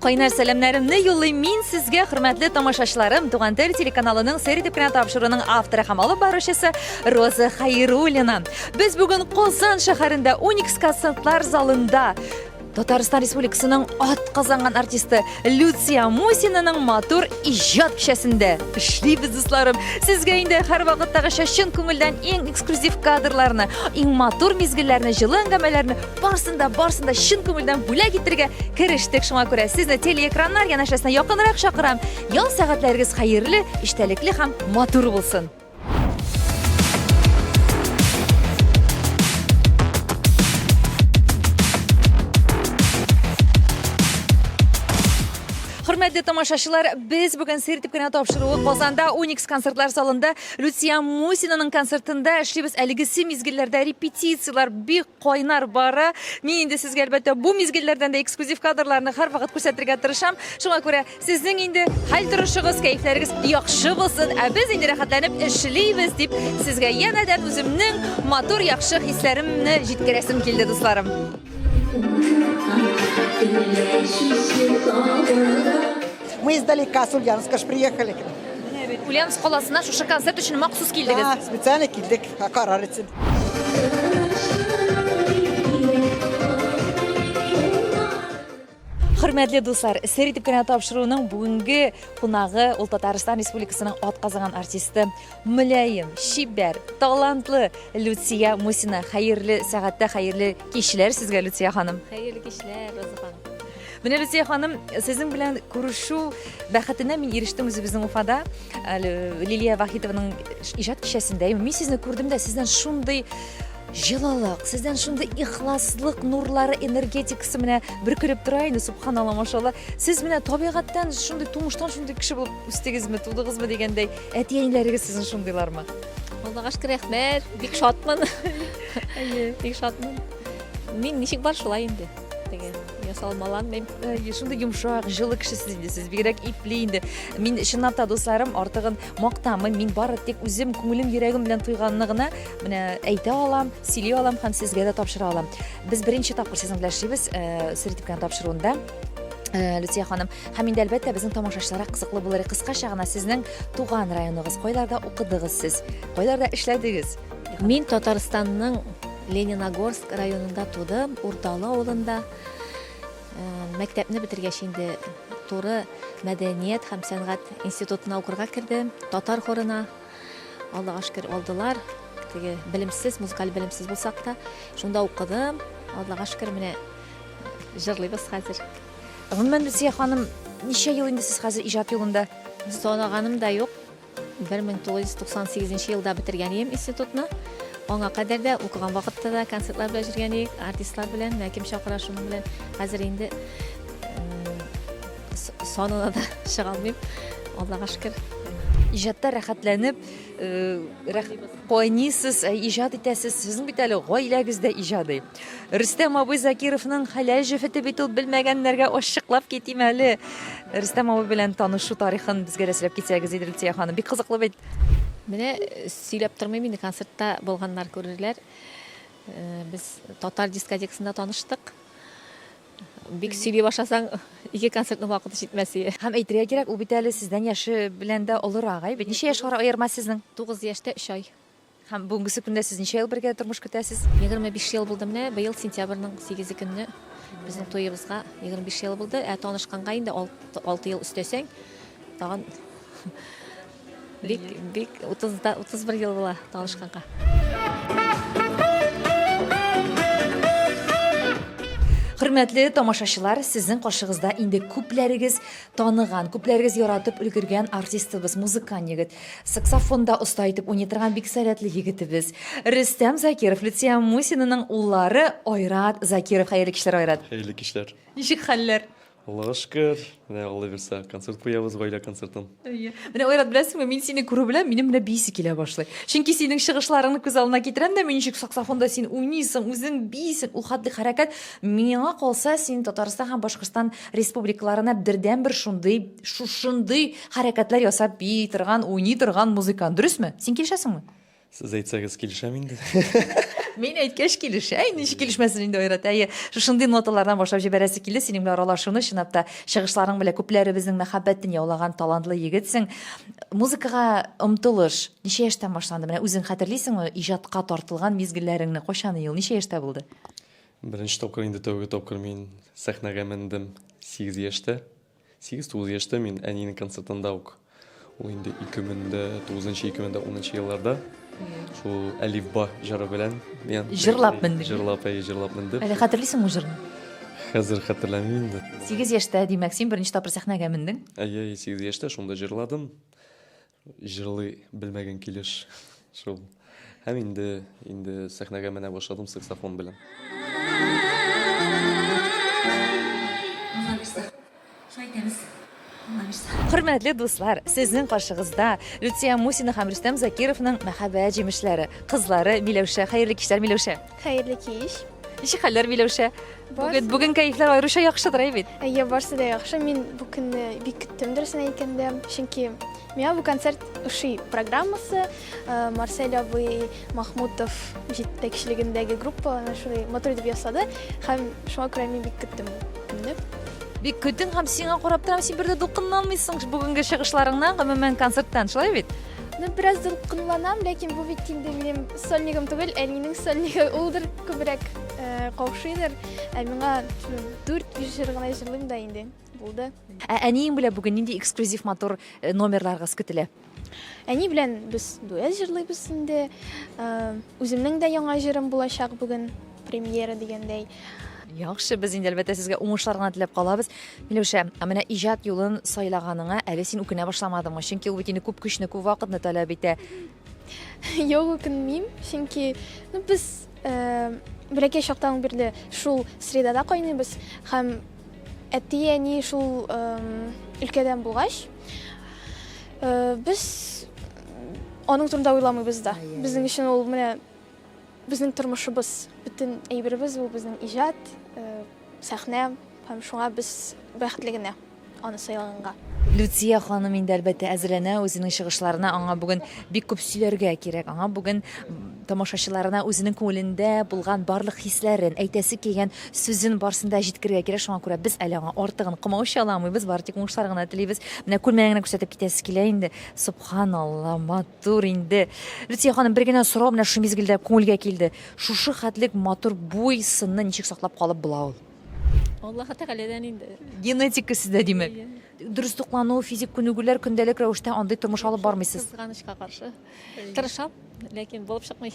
Кайнар сәламнәремне юллыйм мин сезгә, хөрмәтле тамашачыларым, Туган тел телеканалының сер итеп кенә тапшыруының авторы һәм алып баручысы Роза Хайруллина. Без бүген Казан шәһәрендә Уникс концертлар залында Татарстан Республикасының ат казанган артисты Люция Мусинаның матур иҗат кичәсендә эшлибез, дусларым. Сезгә инде һәрвакыттагыча чын күңелдән иң эксклюзив кадрларны, иң матур мизгелләрне, җылы әңгәмәләрне барсын да, барсын да чын күңелдән бүләк итәргә керештек. Шуңа күрә сезне телеэкраннар янәшәсенә якынрак чакырам. Ял сәгатьләрегез хәерле, эчтәлекле һәм матур булсын. Хөрмәтле тамашачылар, без бүген сер итеп кенә тапшыруы Казанда Уникс концертлар залында Люция Мусинаның концертында эшлибез. Әлегесе мизгелләрдә репетицияләр бик кайнар бара. Мин инде сезгә, әлбәттә, бу мизгелләрдән дә эксклюзив кадрларны һәрвакыт күрсәтергә тырышам. Шуңа күрә сезнең инде хәл торышыгыз, кәефләрегез яхшы булсын, ә без инде рәхәтләнеп эшлибез дип, сезгә янәдән үземнең матур, яхшы хисләремне җиткерәсем килде, дусларым. Мы издалека, с Ульяновска ж приехали. Ульяновск каласына шушы концерт өчен махсус килдегез? Да, специально килдек, карар өчен. Хөрмәтле дуслар, сер итеп кенә тапшыруның бүгенге кунагы ул Татарстан Республикасының атказанган артисты, мөлаем, чибәр, талантлы Люция Мусина. Хәерле сәгатьтә, хәерле кичләр сезгә, Люция ханым. Хәерле кичләр, Роза ханым. Менә Люция ханым, сезнең белән күрешү бәхетенә мин ирештем үзебезнең Уфада. Әле Лилия Вахитованың иҗат кичәсендә. Мин сезне күрдем дә, сездән шундый җылылык, сездән шундый ихласлык нурлары, энергетикасы менә бөркелеп тора инде, субханалла, машалла. Сез менә табигатьтән шундый, тумыштан шундый кеше булып үстегезме, тудыгызмы дигәндәй, әти-әниләрегез сезнең шундыйлармы? Аллага шөкер, рәхмәт, бик шатмын. Әйе, бик шатмын. Мин ничек бар шулай инде. Теге ясалмаланмыйм. Әйе, шундый йомшак, җылы кешесез инде сез, бигрәк ипле инде. Мин чынлап та, дусларым, артыгын мактамыйм. Мин бары тик үзем күңелем, йөрәгем белән тойганны гына менә әйтә алам, сөйли алам һәм сезгә дә тапшыра алам. Без беренче тапкыр сезнең белән эшлибез, э, сер итеп кенә тапшыруында. Э, Люция ханым, һәм инде әлбәттә безнең тамашачыларга кызыклы булыр. Кыскача гына сезнең туган районыгыз, кайларда укыдыгыз сез, кайларда эшләдегез? Мин Татарстанның Лениногорск районында тудым, Урталы авылында. Э, мәктәпне бетергәч инде туры мәдәният һәм сәнгать институтына укырга кердем, татар хорына. Аллага шөкер, алдылар. Теге белемсез, музыкаль белемсез булсак та, шунда укыдым. Аллага шөкер, менә җырлыйбыз хәзер. Гомумән, Люция ханым, ничә ел инде сез хәзер иҗат юлында? Санаганым да юк. 1998 елда бетергән идем институтны. Аңа кадәр дә укыган вакытта да концертлар белән йөргән идек, артистлар белән, менә кем чакыра шуның белән. Хәзер инде санына да чыга алмыйм. Аллага шөкер. Иҗатта рәхәтләнеп, кайныйсыз, иҗат итәсез. Сезнең бит әле гаиләгез дә иҗади. Рөстәм абый Закировның хәләл җефете бит ул, белмәгәннәргә ачыклап китим әле. Рөстәм абый белән танышу тарихын безгә дә сөйләп китсәгез иде, Люция ханым. Бик кызыклы бит. Менә э, сөйләп тормыйм инде, концертта булганнар күрерләр. Э, без татар дискотекасында таныштык. Бик сөйли башласаң, ике концертның вакыты җитмәс иде. Һәм әйтергә кирәк, ул бит әле сездән яше белән дә олырак, әй бит. Ничә яшь аерма сезнең? 9 яшьтә 3 ай. Һәм бүгенгесе көндә сез ничә ел бергә тормыш көтәсез? 25 ел булды менә, быел сентябрьнең 8 көнне безнең туебызга 25 ел булды. Ә танышканга инде 6 ел өстәсәң, тагын бик, бик 30 31 ел була танышканга. Хөрмәтле тамашачылар, сезнең каршыгызда инде күпләрегез таныган, күпләрегез яратып өлгергән артистыбыз, музыкант егет Саксофонда оста итеп уйный торган бик сәләтле егетебез. Рөстәм Закиров, Люция Мусинаның уллары Айрат Закиров. Хәерле кичләр, Айрат. Хәерле кичләр. Ничек хәлләр? Аллага шөкер. Менә Алла бирсә, концерт куябыз, гаилә концертын. Әйе. Менә Айрат, беләсеңме, мин сине күрү белән минем менә биисе килә башлый. Чөнки синең чыгышларыңны күз алдына китерәм дә, мин ничек саксофонда син уйныйсың, үзең биисең, ул хәтле хәрәкәт. Миңа калса, син Татарстан һәм Башкортстан республикаларына бердәнбер шундый, шушындый Хәрәкәтләр ясап бии торган, уйный торган музыкант. Дөресме? Син килешәсеңме? Сез әйтсәгез, килешәм инде. Мин әйткәч килешә, инде ничек килешмәсен инде Айрат. Әйе, шушындый ноталардан башлап җибәрәсе килде синең белән аралашуны, чынлап та чыгышларың белән күпләребезнең мәхәббәтен яулаган талантлы егетсең. Музыкага омтылыш ничә яшьтән башланды? Менә үзең хәтерлисеңме, иҗатка тартылган мизгелләреңне кайчан ел, ничә яшьтә булды? Беренче тапкыр инде тәүге тапкыр мин сәхнәгә мендем 8 яшьтә. 8-9 яшьтә мин әнинең концертында ук. Ул инде 2009-2010 елларда шул Әлифба җыры белән мин җырлап мендем. Җырлап, әйе, җырлап мендем. Әле хәтерлисеңме ул җырны? Хәзер хәтерләмим инде. 8 яшьтә, димәк, син беренче тапкыр сәхнәгә мендең? Әйе, 8 яшьтә шунда җырладым. Җырлый белмәгән килеш шул. Һәм инде инде сәхнәгә менә башладым саксофон белән. Хөрмәтле дуслар, сезнең каршыгызда Люция Мусина һәм Рөстәм Закировның мәхәббәт җимешләре, кызлары Миләүшә. Хәерле кичләр, Миләүшә. Хәерле кич. Ничек хәлләр, Миләүшә? Бүген, бүген кәефләр аеруча яхшыдыр, әй бит? Әйе, барсы да яхшы. Мин бу көнне бик көттем, дөресен әйткәндә. Чөнки миңа бу концерт ошый программасы. Э, Марсель абый Махмутов җитәкчелегендәге группа аны шулай матур итеп ясады. Һәм шуңа күрә мин бик көттем бу көнне. Бик көттең һәм сиңа карап торам, син бер дә дулкынланмыйсың бүгенге чыгышларыңнан, гомумән концерттан, шулай бит? Ну, бераз дулкынланам, ләкин бу бит инде минем сольнигым түгел, әнинең сольнигы улдыр күбрәк э, каушыйдыр. Ә миңа 4-5 җыр гына җырлыйм да инде. Булды. Ә әниең белән бүген нинди эксклюзив матур э, номерларыгыз көтелә? Әни белән без дуэт җырлыйбыз инде. Э, үземнең дә яңа җырым булачак бүген, премьера дигәндәй. Яхшы, без инде әлбәттә сезгә уңышлар гына теләп калабыз. Миләүшә, ә менә иҗат юлын сайлаганыңа әле син үкенә башламадыңмы? Чөнки ул бит инде күп көчне, күп вакытны таләп итә. Юк, үкенмим, чөнки ну, без э, бәләкәй чактан бирле шул средада кайныйбыз һәм әти-әни шул э, өлкәдән булгач, э, без аның турында уйламыйбыз да. Безнең өчен ул менә Безнең тормышыбыз, бөтен әйберебез ул безнең иҗат, э, сәхнә һәм шуңа без бәхетле генә аны сайлаганга. Люция ханым инде әлбәттә әзерләнә үзенең чыгышларына, аңа бүген бик күп сөйләргә кирәк. Аңа бүген тамашачыларына үзенең күңелендә булган барлык хисләрен, әйтәсе килгән сүзен барысын да җиткерергә кирәк. Шуңа күрә без әле аңа артыгын комаучаламыйбыз, бары тик уңышлар гына телибез. Менә күлмәген генә күрсәтеп китәсе килә инде. Собханалла, Матур инде. Люция ханым, бер генә сорау менә шушы мизгелдә күңелгә килде. Шушы хәтлек матур буй сынны ничек саклап калып була ул? Аллаһы Тәгаләдән инде. Генетика сездә, димәк. Дөрес туклану, физик күнегүләр, көндәлек рәвештә андый тормыш алып бармыйсыз. Кызганычка каршы. Тырышам, ләкин булып чыкмый.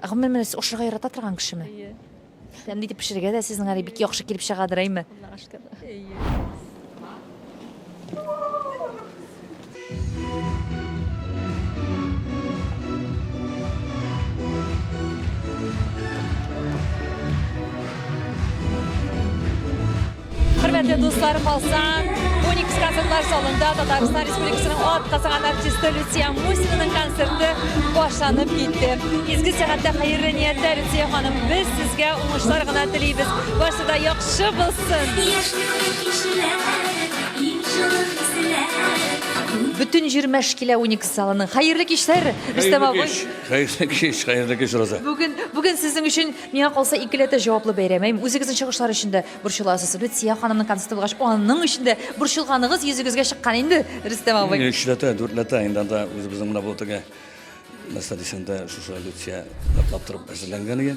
Гомумән, менә сез ашарга ярата торган кешеме? Әйе. Тәмле итеп пешерергә дә сезнең әле бик яхшы килеп чыгадыр, әйме? Аллага шөкер. Хөрмәтле дуслар, Казан Уникс концертлар залында Татарстан Республикасының атказанган артисты Люция Мусинаның концерты башланып китте. Изге сәгатьтә хәерле ниятләр, Люция ханым, без сезгә уңышлар гына телибез. Барысы да яхшы булсын. Бөтен җир мәш килә Уникс залының. Хәерле кичләр, Рөстәм абый. Хәерле кич, хәерле кич, Роза. Бүген, бүген сезнең өчен, миңа калса, икеләтә җаваплы бәйрәм. Әйме, үзегезнең чыгышлар өчен дә борчыласыз. Люция ханымның концерты булгач, аның өчен дә борчылганыгыз йөзегезгә чыккан инде, Рөстәм абый. Өчләтә, дүртләтә, инде анда үзебезнең менә бу теге нәрсә дисәң дә, шушы Люция ныклап торып әзерләнгән иде.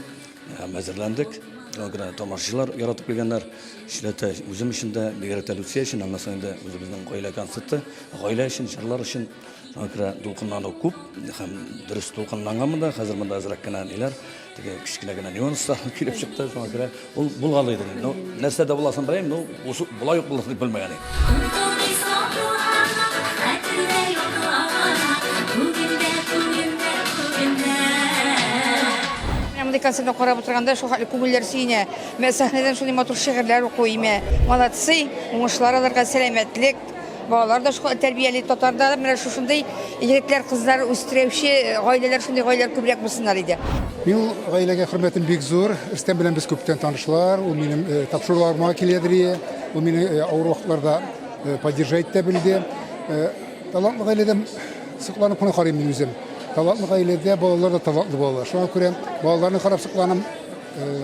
Һәм әзерләндек. Шуңа күрә тамашачылар яратып килгәннәр. Өчләтә үзем өчен дә, бигрәк тә Люция өчен, аннан соң инде үзебезнең гаилә концерты, гаилә өчен, җырлар өчен. Шуңа күрә дулкынлану күп һәм дөрес дулкынланганмын да, хәзер монда әзрәк кенә ниләр, теге кечкенә генә нюанслар килеп чыкты. Шуңа күрә ул булгалый иде. Ну, нәрсә дә буласын беләм, ну, бусы болай ук булыр дип белмәгән идем. Менә мондый концертны карап утырганда шул хәтле күңелләр сөенә. Менә сәхнәдән шундый матур шигырьләр уку име. Молодцы, уңышлар аларга, сәламәтлек. Балалар да шулай тәрбияли. Татарда да менә шушындый егетләр, кызлар үстерәүче гаиләләр, шундый гаиләләр күбрәк булсыннар иде. Мин ул гаиләгә хөрмәтем бик зур. Рөстәм белән без күптән танышлар. Ул минем э, тапшыруларыма киләдер ие. Ул мине э, авыр вакытларда э, поддержать итә белде. Талантлы гаиләдән сокланып кына карыйм мин үзем. Талантлы гаиләдә балалар да талантлы булалар. Шуңа күрә балаларны карап сокланам,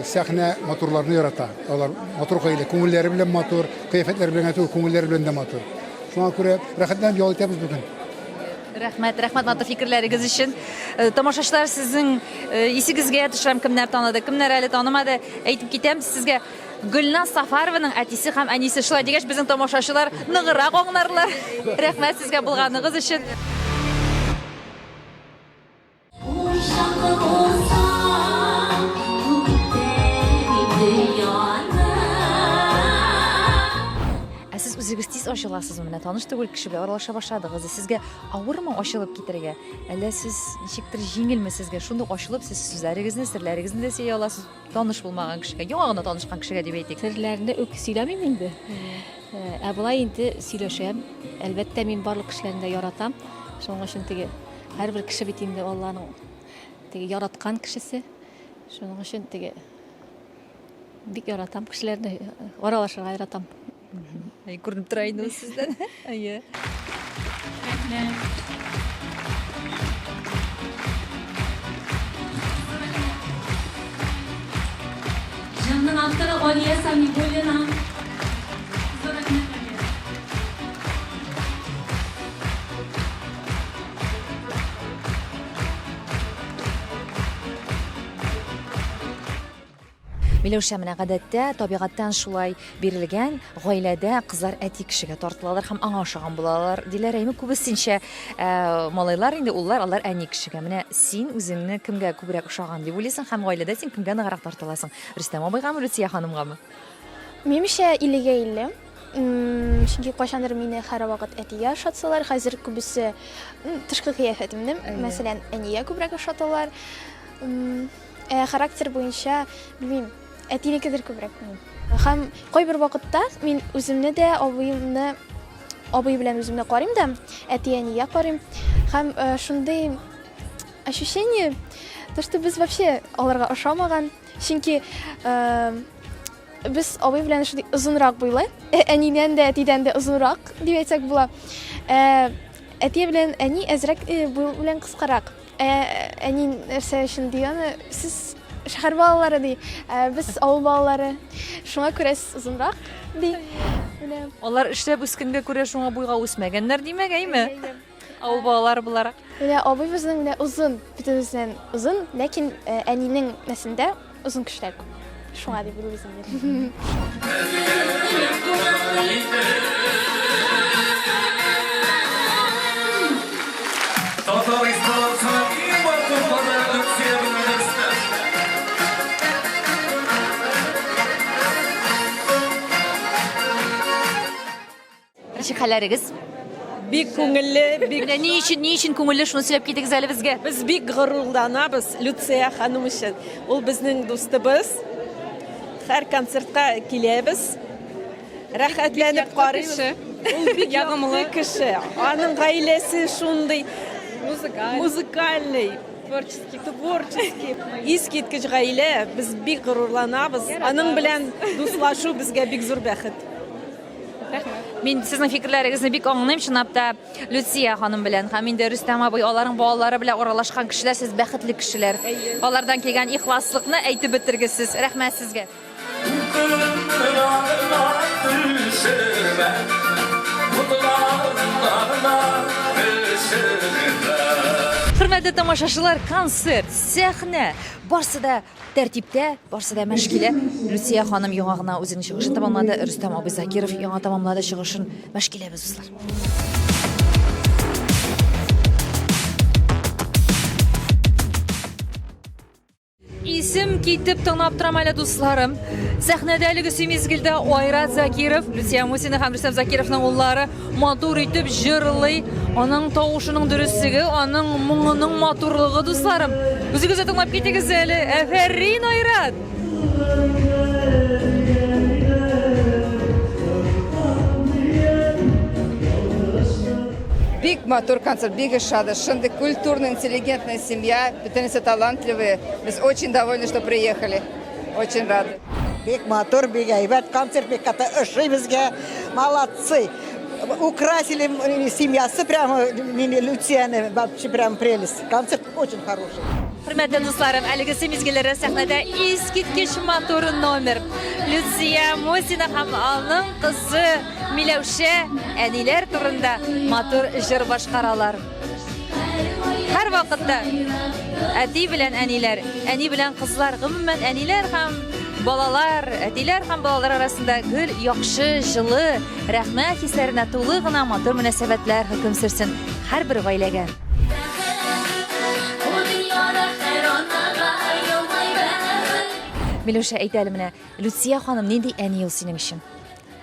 сәхнә матурларны ярата. Алар матур гаилә, күңелләре белән матур, кыяфәтләре белән генә түгел, күңелләре белән дә матур. Шуңа күрә рәхәтләнеп ял итәбез бүген. Рәхмәт, рәхмәт матур фикерләрегез өчен. Тамашачылар сезнең исегезгә төшерәм, кемнәр таныды, кемнәр әле танымады. Әйтеп китәм сезгә, Гөлназ Сафарованың әтисе һәм әнисе. Шулай дигәч, безнең тамашачылар ныграк аңларлар. Рәхмәт сезгә булганыгыз өчен. Ә сез үзегез тиз ачыласызмы? Менә таныш түгел кеше белән аралаша башладыгыз. Сезгә авырмы ачылып китәргә? Әллә сез ничектер җиңелме сезгә? Шундук ачылып, сез сүзләрегезне, серләрегезне дә сөйли аласыз. Таныш булмаган кешегә, яңа гына танышкан кешегә дип әйтик. Серләрне үк сөйләмим инде. Ә болай инде сөйләшәм. Әлбәттә, мин барлык кешеләрне дә яратам. Шуның өчен теге һәрбер кеше бит инде Алланың теге яраткан кешесе. Шуның өчен теге бик яратам кешеләрне, аралашырга яратам. Әй, күренеп тора инде ул сездән. Әйе. Рәхмәт. Җырның авторы Алия Самигуллина. Зур рәхмәт, Алия. Миләүшә, менә гадәттә табигатьтән шулай бирелгән гаиләдә кызлар әти кешегә тартылалар һәм аңа ошаган булалар диләр. Әйме күбесенчә э, малайлар инде уллар алар әни кешегә. Менә син үзеңне кемгә күбрәк ошаган дип уйлыйсың һәм гаиләдә син кемгә ныграк тартыласың? Рөстәм абыйгамы, Люция ханымгамы? Минемчә, иллегә 50. Чөнки кайчандыр мине һәрвакыт әтигә ошатсалар, хәзер күбесе тышкы кыяфәтемне, мәсәлән, әнигә күбрәк ошаталар. Ә характер буенча, белмим, әтинекедер күбрәк минем. Һәм кайбер вакытта мин үземне дә, абыемны, абый белән үземне карыйм да, әти-әнигә карыйм. Һәм э, шундый ощущение, то, что без вообще аларга ошамаган. Чөнки э, без абый белән шундый озынрак буйлы, э, әнидән дә, әтидән дә озынрак дип әйтсәк була. Ә, әти белән әни әзрәк э, буй белән кыскарак. Ә әни нәрсә өчен ди аны? Сез шәһәр балалары ди, ә без авыл балалары. Шуңа күрә сез озынрак ди. Менә. Алар эшләп үскәнгә күрә шуңа буйга үсмәгәннәр, димәк, әйме? Авыл балалары буларак. Менә абый безнең менә озын, бөтенебездән озын, ләкин әнинең нәселендә озын кешеләр күп. Шуңа дип уйлыйбыз инде. Татарстанның иң матур пары Люция белән Рөстәм. Ничек хәлләрегез? Бик күңелле, бик Менә ни өчен, ни өчен күңелле, шуны сөйләп китегез әле безгә. Без бик горурланабыз Люция ханым өчен. Ул безнең дустыбыз. Һәр концертка киләбез. Рәхәтләнеп карыйбыз. Ул бик ягымлы кеше. Аның гаиләсе шундый музыкальный, творческий, творческий. Искиткеч гаилә. Без бик горурланабыз. Аның белән дуслашу безгә бик зур бәхет. Рәхмәт. Мин сезнең фикерләрегезне бик аңлыйм, чынлап та Люция ханым белән һәм инде Рөстәм абый аларның балалары белән аралашкан кешеләр, сез бәхетле кешеләр. Алардан килгән ихласлыкны әйтеп бетергесез. Рәхмәт сезгә. Хөрмәтле тамашачылар, концерт, сәхнә, барсы да Тәртиптә, барсы да мәш килә. Люция ханым яңа гына үзенең чыгышын тәмамлады. Рөстәм абый Закиров яңа тәмамлады чыгышын. Мәш киләбез, дуслар. Исем китеп тыңлап торам әле, дусларым. Сәхнәдә әлеге сөй мизгелдә Айрат Закиров, Люция Мусина һәм Рөстәм Закировның уллары матур итеп җырлый. Аның тавышының дөреслеге, аның моңының матурлыгы, дусларым. Үзегез дә тыңлап китегез әле. Әфәрин, Айрат! Бик матур концерт, бик ошады. Шундый культурный, интеллигентная семья, бөтенесе талантливые. Без очень довольны, что приехали. Очень рады. Бик матур, бик әйбәт концерт, бик каты ошый безгә. Молодцы! Украсили семьясы прямо Люцияне вообще прям прелесть. Концерт очень хороший. Хөрмәтле дусларым, әлеге мизгелләрдә сәхнәдә искиткеч матур номер. Люция Мусина һәм аның кызы Миләүшә әниләр турында матур җыр башкаралар. Һәр вакытта әти белән әниләр, әни белән кызлар, гомумән әниләр һәм балалар, әтиләр һәм балалар арасында гел яхшы, җылы, рәхмәт хисләренә тулы гына матур мөнәсәбәтләр хөкем сөрсен һәрбер гаиләгә. Миләүшә, әйт әле менә, Люция ханым нинди әни ул синең өчен?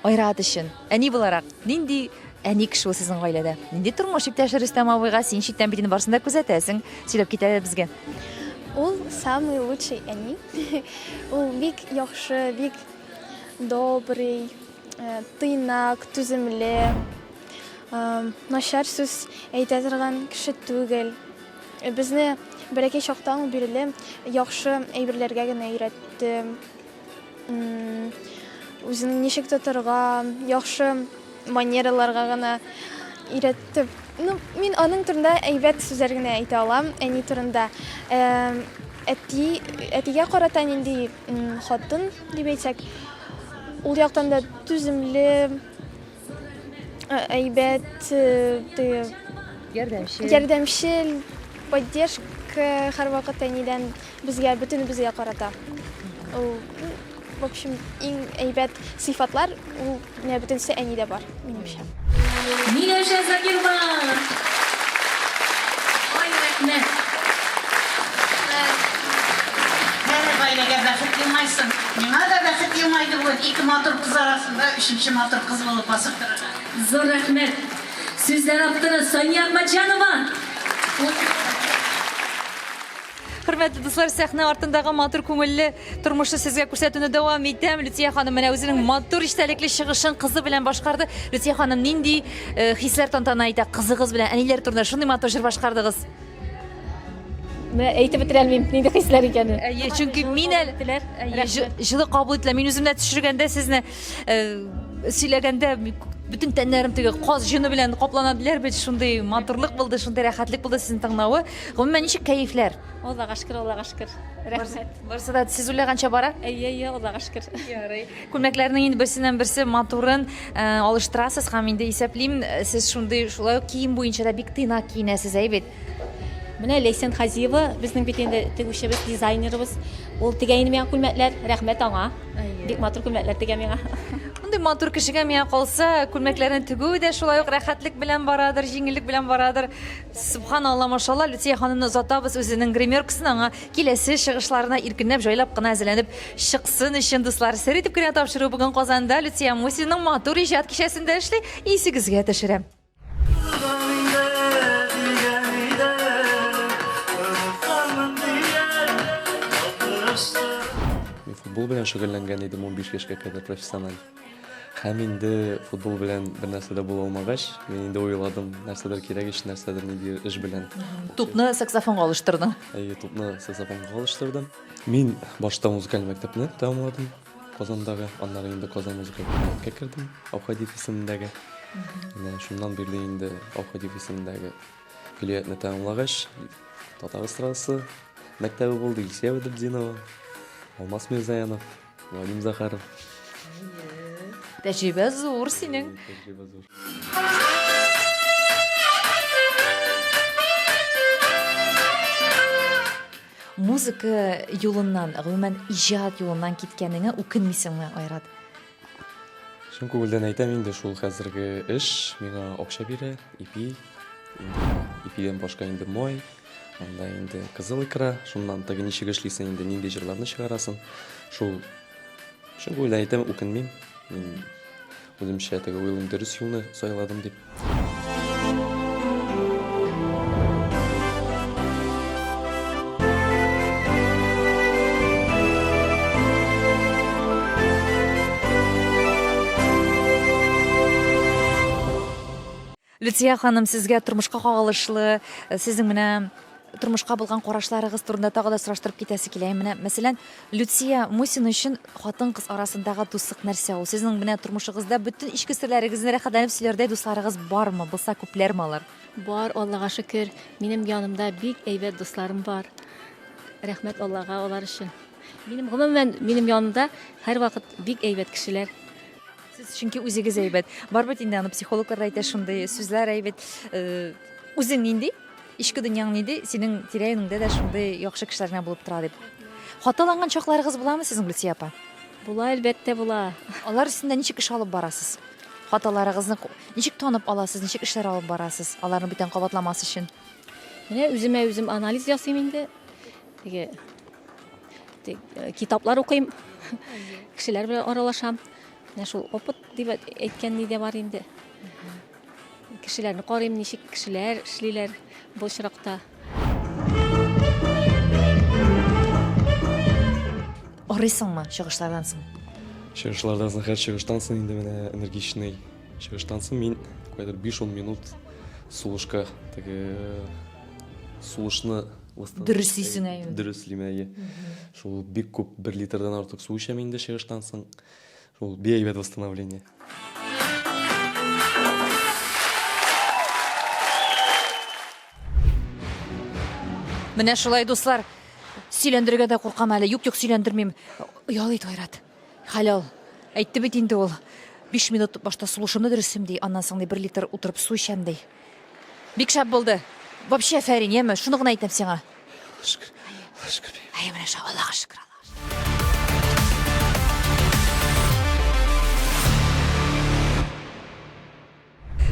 Айрат өчен, әни буларак, нинди әни кеше ул сезнең гаиләдә? Нинди тормыш иптәше Рөстәм абыйга? Син читтән бит инде барысын да күзәтәсең. Сөйләп кит әле безгә. Ул самый лучший әни. Ул бик яхшы, бик добрый, э, тыйнак, түземле, э, начар сүз әйтә торган кеше түгел. Э, безне бәләкәй чактан ук бирле яхшы әйберләргә генә өйрәтте. Үзеңне ничек тотарга, яхшы манераларга гына өйрәтеп. Ну, мин аның турында әйбәт сүзләр генә әйтә алам, әни турында. Әти, әтигә карата нинди хатын дип әйтсәк, ул яктан да түземле, әйбәт, теге ярдәмчел. Ярдәмчел, поддержка һәрвакыт әнидән безгә, бөтенебезгә карата. Ул, в общем, иң әйбәт сыйфатлар ул менә бөтенесе әнидә бар, минемчә. Миләүшә Закирова! Ай, рәхмәт! Һәр гаиләгә бәхет елмайсын. Миңа да бәхет елмайды бүген ике матур кыз арасында өченче матур кыз булып басып торырга. Зур рәхмәт! Сүзләр авторы Сания Әхмәтҗанова. Хөрмәтле дуслар, сәхнә артындагы матур күңелле тормышны сезгә күрсәтүне дәвам итәм. Люция ханым менә үзенең матур истәлекле чыгышын кызы белән башкарды. Люция ханым, нинди э, хисләр тантана итә кызыгыз белән әниләр турында шундый матур җыр башкардыгыз? Менә әйтеп бетерә алмыйм, нинди хисләр икәнен. Әйе, чөнки мин әле җылы кабул ителә. Мин үзем дә төшергәндә сезне э, сөйләгәндә бөтен тәннәрем теге каз җоны белән каплана диләр бит. Шундый матурлык булды, шундый рәхәтлек булды сезне тыңлавы. Гомумән, ничек кәефләр? Аллага шөкер, Аллага шөкер. Рәхмәт. Барысы да сез уйлаганча бара? Әйе, әйе, Аллага шөкер. Ярый. Күлмәкләрнең инде берсеннән берсе матурын э, алыштырасыз һәм инде исәплим, э, сез шундый шулай ук кием буенча да бик тыйнак киенәсез, әй бит. Менә Ләйсән Хазиева безнең бит инде тегүчебез, дизайнерыбыз. Ул тегә инде миңа күлмәкләр. Рәхмәт аңа. Бик матур күлмәкләр тегә миңа. Мондый матур кешегә миңа калса, күлмәкләрне тегү дә шулай ук рәхәтлек белән барадыр, җиңеллек белән барадыр. Субханалла, машалла, Люция ханымны озатабыз үзенең гримеркасына, аңа киләсе чыгышларына иркенләп, җайлап кына әзерләнеп чыксын өчен, дуслар. Сер итеп кенә тапшыру бүген Казанда Люция Мусинаның матур иҗат кичәсендә эшли, исегезгә төшерәм. Мин футбол белән шөгыльләнгән идем 15 яшькә кадәр профессиональ. Һәм инде футбол белән бер нәрсә дә була алмагач, мин инде уйладым, нәрсәдер кирәк ич, нәрсәдер нинди эш белән. Тупны саксофонга алыштырдың. Әйе, тупны саксофонга алыштырдым. Мин башта музыкаль мәктәпне тәмамладым Казандагы, аннары инде Казан музыкаль мәктәпкә кердем, Аухадиев исемендәге. Менә шуннан бирле инде Аухадиев исемендәге көллиятне тәмамлагач, татар эстрадасы мәктәбе булды, Илсөя Бәдретдинова, Алмаз Мирзаянов. Вадим Захаров. Тәҗрибә зур синең. Тәҗрибә зур. Музыка юлыннан, гомумән, иҗат юлыннан киткәнеңә үкенмисеңме, Айрат? Чын күңелдән әйтәм инде, шул хәзерге эш миңа акча бирә, ипи, инде ипидән башка инде май, Анда инде кызыл икра, шуннан теге ничек эшлисең инде, нинди җырларны чыгарасың. Шул чын күңелдән әйтәм, үкенмим. Мин үземчә теге уйлыйм, дөрес юлны сайладым дип. Люция ханым, сезгә тормышка кагылышлы, э, сезнең менә Тормышка булган карашларыгыз турында тагы да сораштырып китәсе килә. Менә, мәсәлән, Люция Мусина өчен хатын-кыз арасындагы дуслык нәрсә ул? Сезнең менә тормышыгызда бөтен эчке серләрегезне рәхәтләнеп сөйләрдәй дусларыгыз бармы? Булса, күпләрме алар? Бар, Аллага шөкер, минем янымда бик әйбәт дусларым бар. Рәхмәт Аллага алар өчен. Минем, гомумән, минем янымда һәрвакыт бик әйбәт кешеләр. Сез чөнки үзегез әйбәт. Бар бит инде аны психологлар да әйтә шундый сүзләр әйбәт. Э, үзең нинди? Эчке дөньяң нинди? Синең тирә-юнеңдә дә шундый яхшы кешеләр генә булып тора дип. Хаталанган чакларыгыз буламы сезнең, Гөлсия апа? Була, әлбәттә, була. Алар өстендә ничек эш алып барасыз? Хаталарыгызны ничек танып аласыз, ничек эшләр алып барасыз, аларны бүтән кабатламас өчен? Менә үземә үзем анализ ясыйм инде. Теге э, китаплар укыйм, кешеләр белән аралашам. Менә шул опыт дип әйткән ни дә бар инде. Кешеләрне карыйм, ничек кешеләр эшлиләр бу очракта. Арыйсыңмы чыгышлардан соң? Чыгышлардан соң, һәр чыгыштан соң инде менә энергичный чыгыштан соң мин кайдыр 5-10 минут сулышка теге сулышны Дөреслисең, әйе. Дөреслим, әйе. Шул бик күп бер литрдан артык су эчәм инде чыгыштан соң. Шул бик әйбәт восстановление. Менә шулай, дуслар. Сөйләндерергә дә куркам әле. Юк, юк, сөйләндермим. Ял ит, Айрат. Хәл ал. Әйтте бит инде ул. 5 минут башта сулышымны дөреслим ди, аннан соң ди 1 литр утырып су эчәм ди. Бик шәп булды. Вообще афәрин, яме, шуны гына әйтәм сиңа. Шөкер. Шөкер. Әй, менә шул, Аллага шөкер.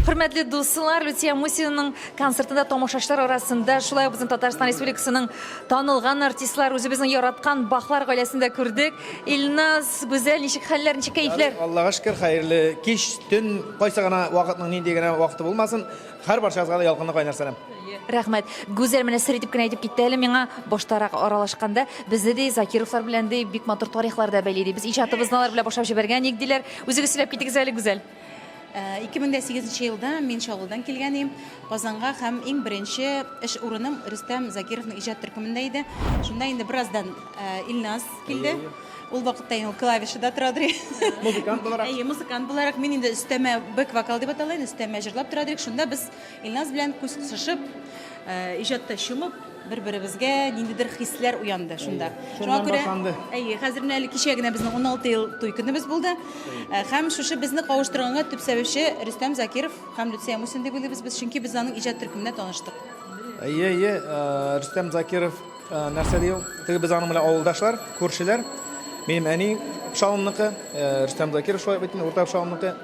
Хөрмәтле дуслар, Люция Мусинаның концертында тамашачылар арасында шулай ук безнең Татарстан Республикасының танылган артистлар, үзебезнең яраткан Бахлар гаиләсен дә күрдек. Илназ, Гүзәл, ничек хәлләр, ничек кәефләр? Аллага шөкер, хәерле кич, төн, кайсы гына вакытның нинди генә вакыты булмасын, һәр барчагызга да ялкынлы кайнар сәлам. Рәхмәт. Гүзәл менә сер итеп кенә әйтеп китте әле миңа баштарак аралашканда, безне ди Закировлар белән ди бик матур тарихлар да бәйли ди. Без иҗатыбызны алар белән башлап җибәргән идек диләр. Үзегез сөйләп китегез әле, Гүзәл. 2008 э, елда мин Чаллыдан килгән идем Казанга һәм иң беренче эш урыным Рөстәм Закировның иҗат төркемендә иде. Шунда инде бераздан э, Илназ килде. Ул вакытта инде ул клавишада тора иде. Музыкант буларак. Әйе, музыкант буларак мин инде өстәмә бэк вокал дип атала инде, өстәмә җырлап тора идек. Шунда без Илназ белән күз кысышып, э, иҗатта чумып, бер-беребезгә ниндидер хисләр уянды шунда. Шуңа күрә, әйе, хәзер менә әле кичә генә безнең 16 ел туй көнебез булды. Э, һәм шушы безне кавыштырганга төп сәбәпче Рөстәм Закиров һәм Люция Мусин дип уйлыйбыз без, чөнки без аның иҗат төркеменә таныштык. Әйе, әйе, э, Рөстәм Закиров нәрсә ди ул? Теге без аның белән авылдашлар, күршеләр. Минем әни Пшалымныкы, Рөстәм Закиров шулай бит инде, Урта Пшалымныкы.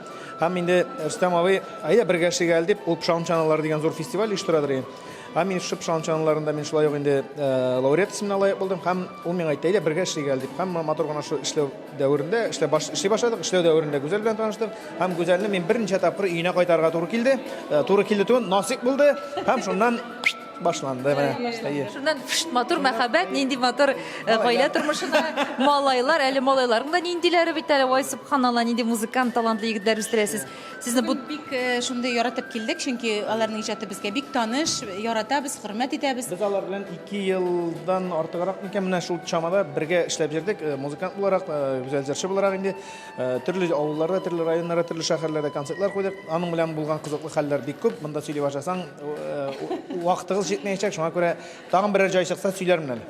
Һәм инде Рөстәм абый, әйдә бергә эшлик әле дип, ул Пшалым чаналары дигән зур фестиваль оештырадыр иде. Һәм мин шушы Пшалым чаналарында мин шулай ук инде лауреат исеменә лаек булдым. Һәм ул миңа әйтте, әйдә бергә эшлик әле дип. Һәм матур гына шул эшләү дәверендә эшләп баш, эшли башладык. Эшләү дәверендә Гүзәл белән таныштык. Һәм Гүзәлне мин берничә тапкыр өенә кайтарырга туры килде. Туры килде түгел, насыйп булды. Һәм шуннан башланды менә. Әйе. Шуннан фшт, матур мәхәббәт, нинди матур э, гаилә тормышына малайлар, әле малайларның да ниндиләре бит әле, ой, субханалла, нинди музыкант талантлы егетләр үстерәсез. Сезне бу бик э, шундый яратып килдек, чөнки аларның иҗаты безгә бик таныш, яратабыз, хөрмәт итәбез. Без алар белән 2 елдан артыграк микән, менә шул чамада бергә эшләп йөрдек, э, музыкант буларак, гүзәл җырчы буларак инде. Төрле авылларда, төрле районнарда, төрле шәһәрләрдә концертлар куйдык. Аның белән булган кызыклы хәлләр бик күп. Монда сөйли башласаң, вакытыгыз җитмәячәк. Шуңа күрә тагын берәр җай чыкса сөйләрмен әле.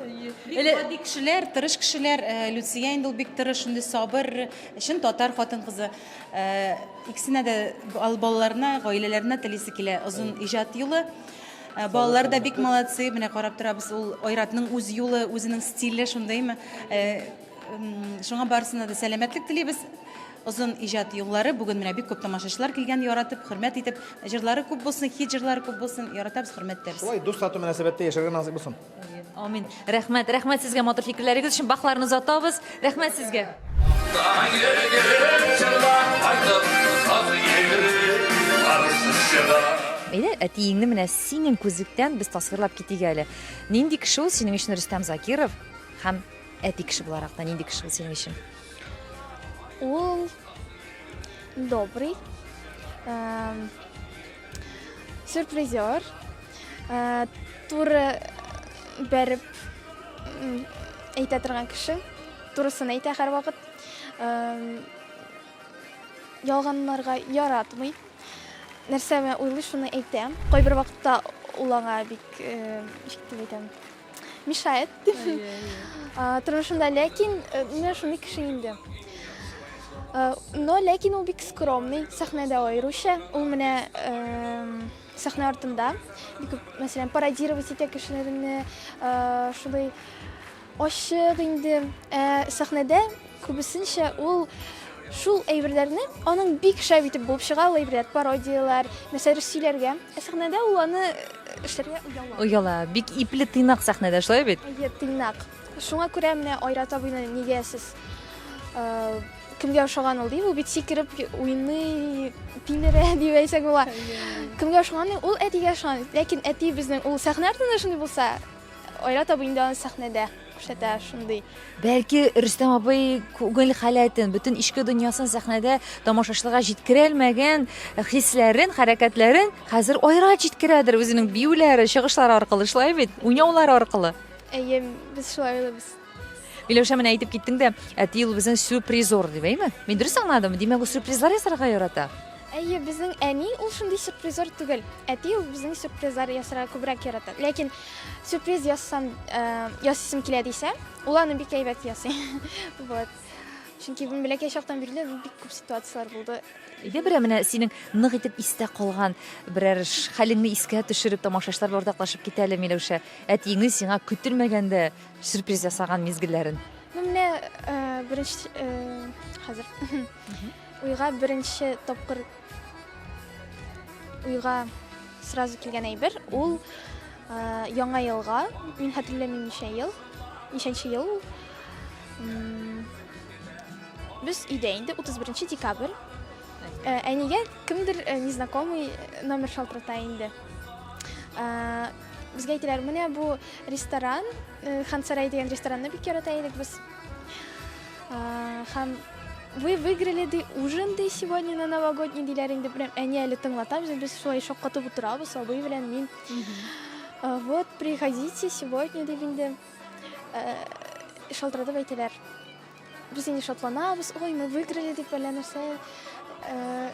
Бик гади кешеләр, тырыш кешеләр. Люция инде ул бик тырыш, шундый сабыр, чын татар хатын-кызы. Икесенә дә балаларына, гаиләләренә телисе килә озын иҗат юлы. Балалар да бик молодцы, менә карап торабыз, ул Айратның үз юлы, үзенең стиле шундыймы. Шуңа барысына да сәламәтлек телибез. Озын иҗат юллары. Бүген менә бик күп тамашачылар килгән, яратып, хөрмәт итеп. Җырлары күп булсын, хит җырлары күп булсын. Яратабыз, хөрмәт итәбез. Шулай дус-тату мөнәсәбәттә яшәргә насыйп булсын. Амин. Рәхмәт, рәхмәт сезгә матур фикерләрегез өчен. Бахларны озатабыз. Рәхмәт сезгә. Әйдә, әтиеңне менә синең күзлектән без тасвирлап китик әле. Нинди кеше ул синең өчен Рөстәм Закиров һәм Әти кеше буларак та нинди кеше ул синең өчен? Ул добрый, сюрпризер, туры. бәреп әйтә торган кеше. Турысын әйтә һәрвакыт. Ялганларга яратмый. Нәрсә уйлый, шуны әйтә. Кайбер вакытта ул аңа бик, ничек дип әйтәм, мешает. Тормышында, ләкин менә шундый кеше инде. Но ләкин ул бик скромный, сәхнәдә аеруча. Ул менә сәхнә артында бик күп, мәсәлән, пародировать итә кешеләрне, шулай ачык инде. Ә сәхнәдә күбесенчә ул шул әйберләрне, аның бик шәп итеп булып чыга ул әйберләр, пародияләр, нәрсәдер сөйләргә. Ә сәхнәдә ул аны эшләргә ояла. Ояла. Бик ипле, тыйнак сәхнәдә, шулай бит? Әйе, тыйнак. Шуңа күрә менә Айрат абыйны нигә сез кемгә ошаган ул ди, ул бит сикереп уйный, тилерә дип әйтсәк була. Кемгә ошаган ул әтигә ошаган. Ләкин әти безнең ул сәхнә артында шундый булса, Айрат абый инде аны сәхнәдә күрсәтә шундый. Бәлки Рөстәм абый күңел халәтен, бөтен эчке дөньясын сәхнәдә тамашачыларга җиткерәлмәгән хисләрен, хәрәкәтләрен хәзер Айрат җиткерәдер үзенең биюләре, чыгышлары аркылы, шулай бит? Уйнаулары аркылы. Әйе, без шулай уйлыйбыз. Миләүшә, менә әйтеп киттең дә, әти ул безнең сюрпризор дип, әйме? Мин дөрес аңладыммы? Димәк, ул сюрпризлар ясарга ярата. Әйе, безнең әни ул шундый сюрпризор түгел. Әти ул безнең сюрпризлар ясарга күбрәк ярата. Ләкин сюрприз ясасам, э, ясыйсым килә дисә, ул аны бик әйбәт ясый. Вот. Чөнки мин бәләкәй чактан бирле бик күп ситуацияләр булды. Әйдә берәр менә синең нык итеп истә калган берәр хәлеңне искә төшереп тамашачылар белән уртаклашып кит әле, Миләүшә. Әтиеңнең сиңа көтелмәгәндә сюрприз ясаган мизгелләрен. Ну, менә э, беренче э, хәзер уйга беренче тапкыр уйга сразу килгән әйбер ул э, яңа елга, мин хәтерләмим ничә ел, ничәнче ел ул. Без өйдә инде 31 декабрь. Э, әнигә кемдер э, незнакомый номер шалтырата инде. Э, безгә әйтәләр, менә бу ресторан, Хансарай дигән ресторанны бик ярата идек без. Һәм вы выиграли ди ужин ди сегодня на новогодний диләр инде прям әни әле тыңлата безне, без шулай шаккатып утырабыз абый белән мин. Вот приходите сегодня дип инде шалтыратып әйтәләр. Без инде шатланабыз, ой, мы выиграли дип әллә нәрсә. Э,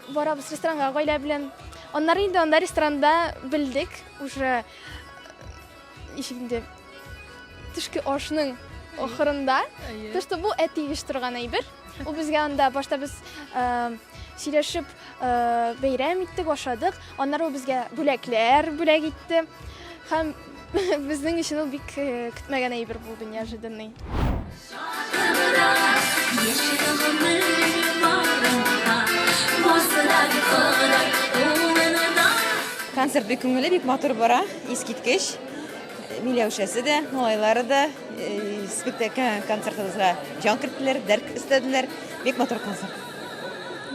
барабыз ресторанга гаилә белән. Аннары инде анда ресторанда белдек уже ничек инде төшке ашның ахырында, то, что бу әти оештырган әйбер. Ул безгә анда башта без э, сөйләшеп э, бәйрәм иттек, ашадык. Аннары ул безгә бүләкләр бүләк итте. Һәм Безнең өчен ул бик э, көтмәгән әйбер булды, неожиданный. Концерт бик күңелле, бик матур бара, искиткеч. Миләүшәсе дә, малайлары да э, спектакль концертыбызга җан керттеләр, дәрт өстәделәр. Бик матур концерт.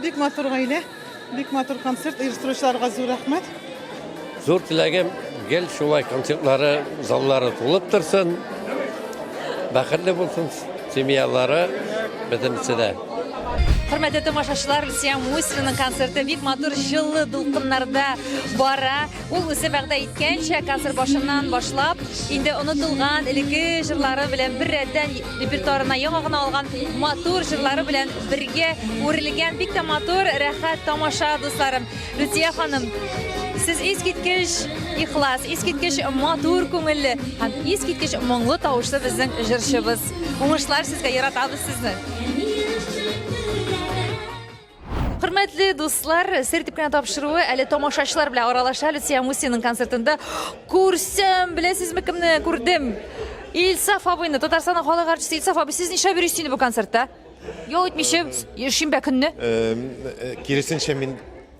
Бик матур гаилә. Бик матур концерт, оештыручыларга зур рәхмәт. Зур теләгем, гел шулай концертлары, заллары тулып торсын. Бәхетле булсын семьялары, бөтенесе дә. Хөрмәтле тамашачылар, Люция Мусинаның концерты бик матур җылы дулкыннарда бара. Ул үзе вәгъдә иткәнчә, концерт башыннан башлап, инде онытылган элекке җырлары белән бер рәттән репертуарына яңа гына алган матур җырлары белән бергә үрелгән бик тә матур, рәхәт тамаша, дусларым. Люция ханым, сез искиткеч ихлас, искиткеч матур күңелле һәм искиткеч моңлы тавышлы безнең җырчыбыз. Уңышлар сезгә, яратабыз сезне. Хөрмәтле дуслар, сер итеп кенә тапшыруы әле тамашачылар белән аралаша Люция Мусиның концертында. Күрсәм, беләсезме кемне күрдем? Илсаф абыйны, Татарстанның халык артисты Илсаф абый, сез нишләп йөрисез инде бу концертта? Ял итмичә, шимбә көнне. Киресенчә, мин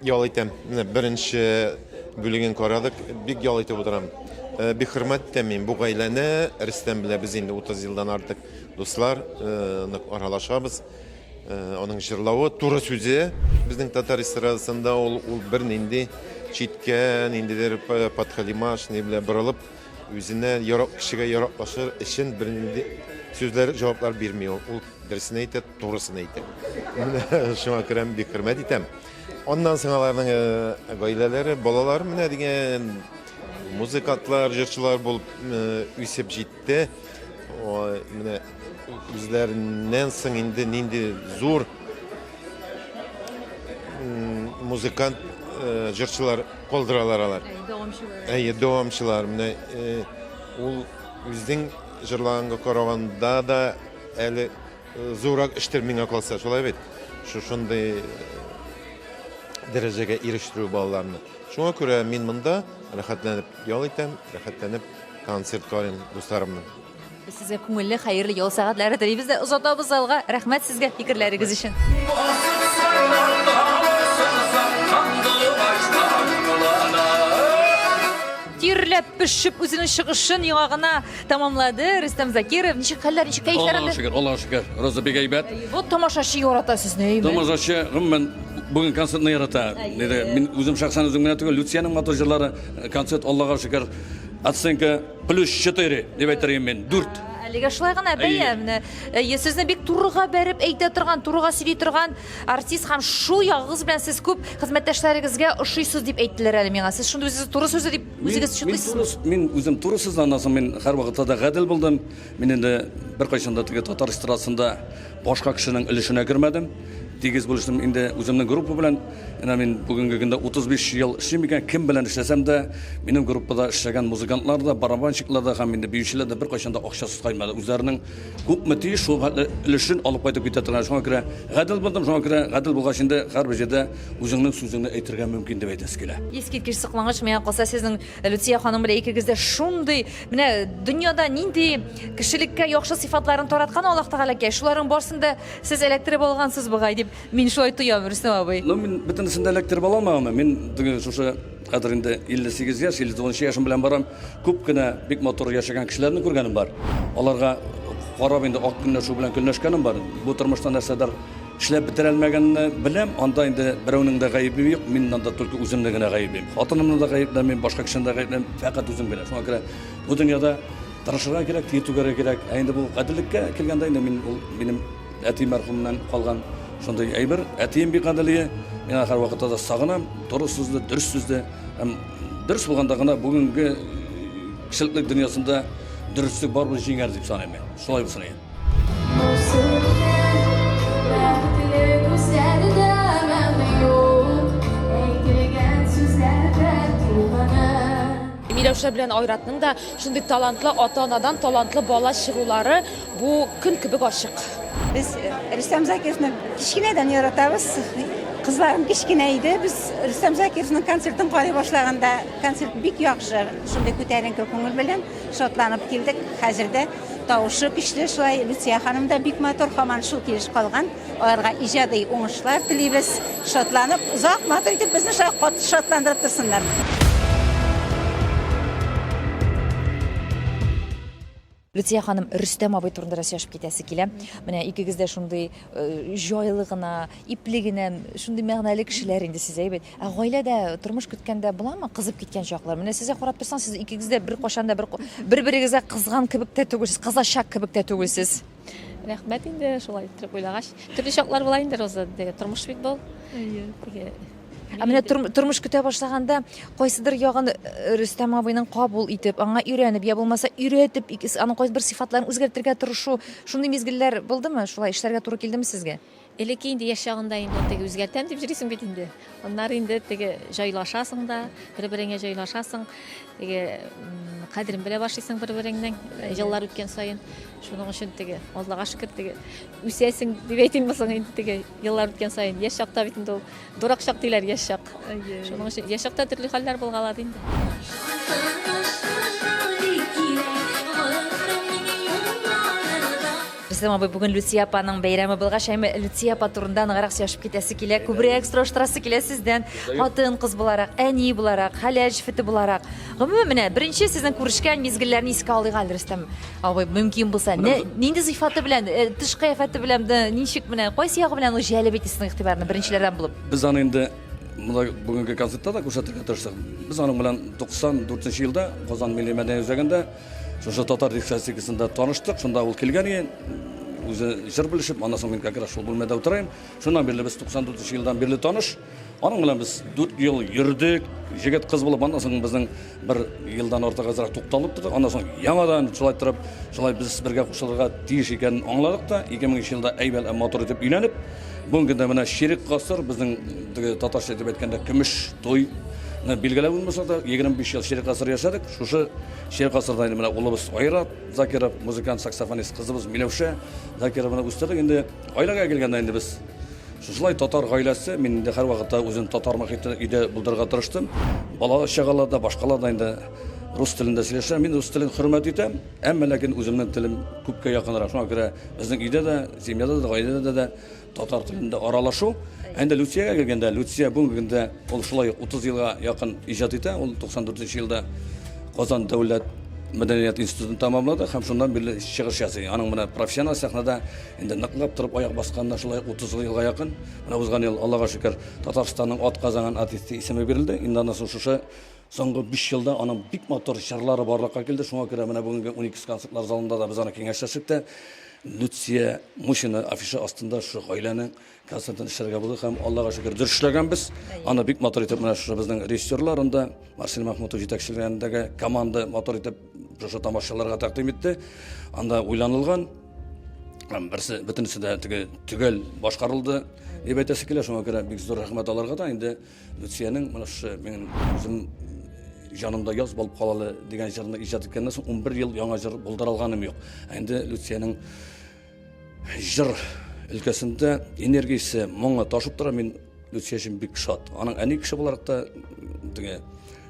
ял итәм. Менә беренче бүлеген карадык, бик ял итеп утырам. Бик хөрмәт итәм мин бу гаиләне. Рөстәм белән без инде 30 елдан артык дуслар, нык аралашабыз. Аның җырлавы, туры сүзе безнең татар эстрадасында ул ул бернинди читкә, ниндидер подхалимаш ни белән борылып, үзенә ярак кешегә яраклашыр өчен бернинди сүзләр, җаваплар бирми ул. Ул дөресен әйтә, турысын әйтә. Менә шуңа күрә бик хөрмәт итәм. Аннан соң аларның гаиләләре, балалары менә дигән. музыкантлар, җырчылар булып үсеп җитте. Менә үзләреннән соң инде нинди зур музыкант, җырчылар калдыралар алар. Дәвамчылар. Әйе, дәвамчылар. Менә ул үзең җырлаганга караганда да әле зуррак эштер миңа калса, шулай бит? Шушындый дәрәҗәгә ирештерү балаларны. Шуңа күрә мин монда рәхәтләнеп ял итәм, рәхәтләнеп концерт карыйм дусларымның. Без сезгә күңелле, хәерле ял сәгатьләре телибез дә озатабыз залга. Рәхмәт сезгә фикерләрегез өчен. Тирләп пешеп үзенең чыгышын яңа гына тәмамлады Рөстәм Закиров. Ничек хәлләр, ничек кәефләр Аллаһ шөкер, Аллаһ шөкер. Роза бик әйбәт. Вот тамашачы ярата сезне, әйме? Тамашачы гомумән бүген концертны ярата. Диде, мин үзем шәхсән үзем генә түгел, Люциянең матур җырлары, э, концерт Аллаһка шөкер. Оценка плюс 4 дип әйтер идем мин. 4. Әлегә шулай гына бәя. Менә э, сезне бик турыга бәреп әйтә торган, турыга сөйли торган артист һәм шул ягыгыз белән сез күп хезмәттәшләрегезгә ошыйсыз дип әйттеләр әле миңа. Сез шундый үзегез туры сүзле дип үзегез чутлыйсызмы? Мин үзем туры сүзле, аннан соң мин һәрвакытта да гадел булдым. Мин инде беркайчан да теге татар эстрадасында башка кешенең өлешенә кермәдем. Тигез бүлештем инде үземнең группа белән. Менә мин бүгенге көндә 35 ел эшлим икән, кем белән эшләсәм дә, минем группада эшләгән музыкантлар да, барабанщиклар да һәм инде биючеләр дә беркайчан да акчасыз кайтмады. Үзләренең Күпме тиеш, шул хәтле өлешен алып кайтып китә торган. Шуңа күрә гадел булдым, шуңа күрә гадел булгач инде һәрбер җирдә үзеңнең сүзеңне әйтергә мөмкин дип әйтәсе килә. Искиткеч соклангыч, миңа калса сезнең Люция ханым белән икегез дә шундый, менә дөньяда нинди кешелеккә яхшы сыйфатларын тараткан Аллаһ Тәгаләкәй, шуларның барсын да сез эләктереп алгансыз бугай дип мин шулай тоям, Рөстәм абый. Ну, мин бөтенесен дә эләктереп ала алмаган. Мин теге шушы хәзер инде 58 яшь, 59 яшем белән барам. Күп кенә бик матур яшәгән кешеләрне күргәнем бар. Аларга карап инде ак көнләшү белән көнләшкәнем бар. Бу тормышта нәрсәдер эшләп бетерә алмәгәнне беләм. Анда инде берәүнең дә гаебе юк. Мин анда только үземне генә гаеплим. Хатынымны да гаепләмим, башка кешене дә гаепләмим, фәкать үзем генә. Шуңа күрә бу дөньяда тырышырга кирәк, тир түгәргә кирәк. Ә инде бу гаделлеккә килгәндә инде мин ул минем Әти мәрхүмнән калган шундый әйбер. Әтием бик гадел Мин аны һәрвакытта да сагынам. Туры сүзле, дөрес сүзле. Һәм дөрес булганда гына бүгенге кешелеклек дөньясында дөреслек барыбер җиңәр дип саныйм мин. Шулай булсын иде. Миләүшә белән Айратның да шундый талантлы ата-анадан талантлы бала чыгулары Бу көн кебек ачык. Без Рөстәм Закировны кечкенәдән яратабыз. Кызларым кечкенә иде. Без Рөстәм Закировның концертын карый башлаганда, концерт бик яхшы, шундый күтәренке күңел белән шатланып килдек. Хәзер дә тавышы көчле шулай. Люция ханым да бик матур, һаман шул килеш калган. Аларга иҗади уңышлар телибез. Шатланып, озак матур итеп безне шулай шатландырып торсыннар. Люция ханым, Рөстәм абый турында да сөйләшеп китәсе килә. Менә икегез дә шундый э, җайлы гына, ипле генә, шундый мәгънәле кешеләр инде сез, әйбәт. Ә гаиләдә тормыш көткәндә буламы кызып киткән чаклар? Менә сезгә карап торсаң, сез икегез дә беркайчан да бер бер-берегезгә кызган кебек тә түгелсез, кызачак кебек тә түгелсез. Рәхмәт инде шулай итеп уйлагач. Төрле чаклар була инде, Роза, теге тормыш бит был. Әйе. Теге Ә менә тормыш көтә башлаганда кайсыдыр ягын э, Рөстәм абыйның кабул итеп, аңа өйрәнеп, я булмаса өйрәтеп, аның кайсыбер сыйфатларын үзгәртергә тырышу, шундый мизгелләр булдымы? Шулай эшләргә туры килдеме сезгә? Элекке инде яшь чагында инде теге үзгәртәм дип йөрисең бит инде. Аннары инде теге җайлашасың да, бер-береңә җайлашасың, теге кадерен белә башлыйсың бер-береңнең еллар үткән саен. Шуның өчен теге Аллага шөкер теге үсәсең дип әйтимме соң инде теге еллар үткән саен. Яшь чакта бит инде ул Дурак чак диләр, яшь чак. Шуның өчен яшь чакта төрле хәлләр булгалады инде. Рөстәм абый, бүген Люция апаның бәйрәме булгач, әмма Люция апа турында ныграк сөйләшеп китәсе килә, күбрәк сораштырасы килә сездән. Хатын-кыз буларак, әни буларак, хәләл җефете буларак. Гомумән, менә беренче сезнең күрешкән мизгелләрне искә алыйк әле, Рөстәм абый, мөмкин булса. Нинди сыйфаты белән, э, тыш кыяфәте белән, ничек менә, кайсы ягы белән ул җәлеп итте сезнең игътибарны беренчеләрдән булып? Без аны инде монда бүгенге концертта да күрсәтергә тырыштык. Без аның белән 94 елда Казан милли мәдәни үзәгендә шушы татар дискотекасында таныштык. Шунда ул килгән иде. Үзе җыр белешеп, аннан соң мин как раз шул бүлмәдә утырайым. Шуннан бирле без 94 елдан бирле таныш. Аның белән без 4 ел йөрдек, җегет кыз булып, аннан соң безнең бер елдан артык азрак тукталып тордык. Аннан соң яңадан шулай торып, шулай без бергә кушылырга тиеш икәнен аңладык та, 2003 елда әйбәт һәм матур итеп өйләнеп, бүгенге көндә менә чирек гасыр безнең теге татарча итеп әйткәндә көмеш туй билгеләп булмаса да, 25 ел чирек гасыр яшәдек. Шушы чирек гасырда инде менә улыбыз Айрат Закиров, музыкант, саксофонист, кызыбыз Миләүшә Закированы үстердек. Инде гаиләгә килгәндә инде без Шушылай татар гаиләсе, мин инде һәрвакытта үзем татар мохите өйдә булдырырга тырыштым. Бала чагалар да, башкалар да инде рус телендә сөйләшә. Мин рус телен хөрмәт итәм, әмма ләкин үземнең телем күпкә якынрак. Шуңа күрә безнең өйдә дә, семьяда да, гаиләдә дә татар телендә аралашу. Ә инде Люциягә килгәндә, Люция бүгенге көндә ул шулай ук 30 елга якын иҗат итә. Ул 94 елда Казан дәүләт мәдәният институтын тәмамлады һәм шуннан бирле чыгыш ясый. Аның менә профессиональ сәхнәдә Инде ныклап торып аяк басканына шулай 30 елга якын. Менә узган ел, Аллага шөкер, Татарстанның атказанган артисты исеме бирелде. Инде аннан соң шушы соңгы 5 елда аның бик матур җырлары барлыкка килде. Шуңа күрә менә бүгенге Уникс концертлар залында да без аны киңәшләшеп тә Люция Мусина афиша астында шушы гаиләнең концертын эшләргә булдык һәм Аллага шөкер дөрес эшләгәнбез. Аны бик матур итеп менә шушы безнең режиссерлар анда Марсель Махмутов җитәкчелегендәге команда матур итеп шушы тамашачыларга тәкъдим итте. Анда уйланылган Берсе, бөтенесе дә теге төгәл башкарылды дип әйтәсе килә. Шуңа күрә бик зур рәхмәт аларга да. Инде Люциянең менә шушы минем үзем җанымда яз булып калалы дигән җырны иҗат иткәннән соң 11 ел яңа җыр булдыра алганым юк. Ә инде Люциянең җыр өлкәсендә энергиясе, моңы ташып тора. Мин Люция өчен бик шат. Аның әни кеше буларак та теге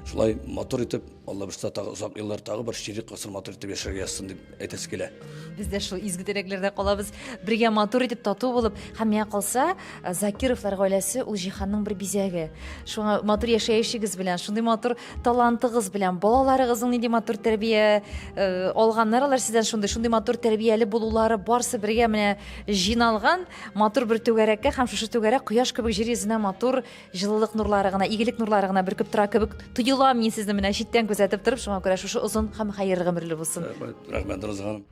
шулай матур итеп, Алла бирсә, тагы озак еллар, тагы бер чирек гасыр матур итеп яшәргә язсын дип әйтәсе килә. Без дә шул изге теләкләрдә калабыз. Бергә матур итеп тату булып, һәм миңа калса, Закировлар гаиләсе ул җиһанның бер бизәге. Шуңа матур яшәешегез белән, шундый матур талантыгыз белән, балаларыгызның нинди матур тәрбия э, алганнар алар сездән шундый, шундый матур тәрбияле булулары барсы бергә менә җыйналган матур бер түгәрәккә һәм шушы түгәрәк кояш кебек җир йөзенә матур җылылык нурлары гына, игелек нурлары гына бөркеп тора кебек тоела мин сезне менә читтән күзәтеп торып, шуңа күрә шушы озын һәм хәерле гомерле булсын. Рәхмәт, рәхмәт, Роза ханым.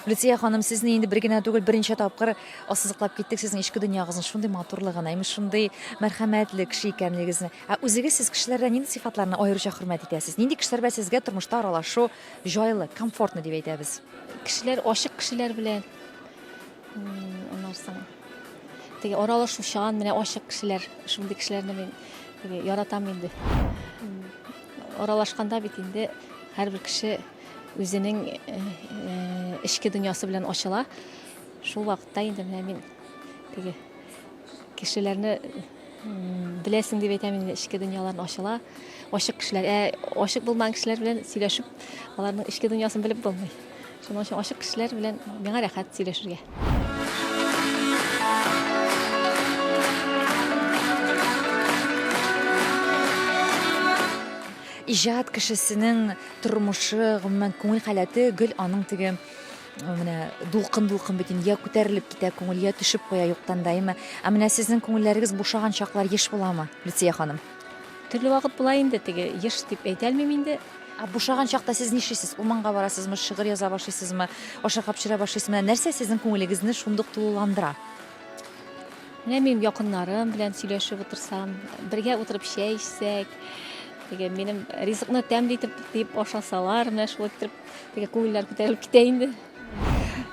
Люция ханым, сезне инде бер генә түгел, берничә тапкыр ассызыклап киттек сезнең эчке дөньягызның шундый матурлыгын, әйме шундый мәрхәмәтле кеше икәнлегегезне. Ә үзегез сез кешеләрдә нинди сыйфатларны аеруча хөрмәт итәсез? Нинди кешеләр белән сезгә тормышта аралашу җайлы, комфортно дип әйтәбез? Кешеләр ачык кешеләр белән, аннан соң теге аралашучан, менә ачык кешеләр, шундый кешеләрне мин теге яратам инде. Аралашканда бит инде һәрбер кеше үзенең эчке дөньясы белән ачыла. Шул вакытта инде менә мин теге кешеләрне беләсең дип әйтәм инде, эчке дөньяларын ачыла. Ачык кешеләр, ә ачык булмаган кешеләр белән сөйләшеп, аларның эчке дөньясын белеп булмый. Шуның өчен ачык кешеләр белән миңа рәхәт сөйләшергә. Иҗат кешесенең тормышы, гомумән, күңел халәте гел аның теге менә дулкын-дулкын бит инде, я күтәрелеп китә күңел, я төшеп куя юктан да, әйме? Ә менә сезнең күңелләрегез бушаган чаклар еш буламы, Люция ханым? Төрле вакыт була инде, теге еш дип әйтә алмыйм инде. Ә бушаган чакта сез нишлисез? Урманга барасызмы, шигырь яза башлыйсызмы, ашарга пешерә башлыйсызмы? Менә нәрсә сезнең күңелегезне шундук тулыландыра? Менә минем якыннарым белән сөйләшеп утырсам, бергә утырып чәй эчсәк, теге минем ризыкны тәмле итеп дип ашасалар, менә шулай итеп Теге күңелләр күтәрелеп китә инде.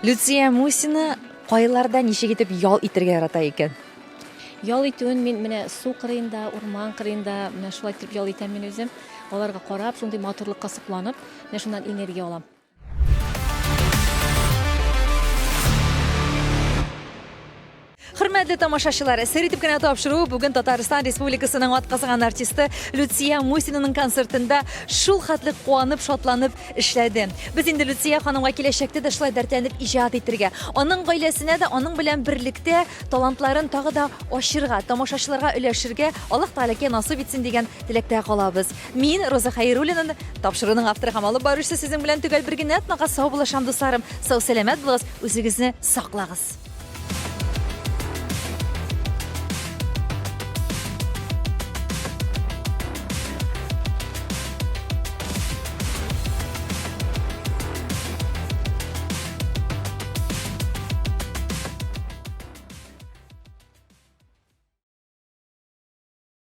Люция Мусина кайларда ничек итеп ял итергә ярата икән? Ял итүен мин менә су кырыенда, урман кырыенда, менә шулай итеп ял итәм мин үзем. Аларга карап, шундый матурлыкка сокланып, менә шуннан энергия алам. Хөрмәтле тамашачылар, сер итеп кенә тапшыруы бүген Татарстан Республикасының атказанган артисты Люция Мусинаның концертында шул хәтле куанып, шатланып эшләде. Без инде Люция ханымга киләчәктә дә шулай дәртләнеп иҗат итергә, аның гаиләсенә дә аның белән берлектә талантларын тагы да ачырга, тамашачыларга өләшергә Аллаһ Тәгаләкә насыйп итсен дигән теләктә калабыз. Мин, Роза Хәйруллина, тапшыруның авторы һәм алып баручысы сезнең белән төгәл бер генә атнага саубуллашам, дусларым. Сау-сәламәт булыгыз, үзегезне саклагыз.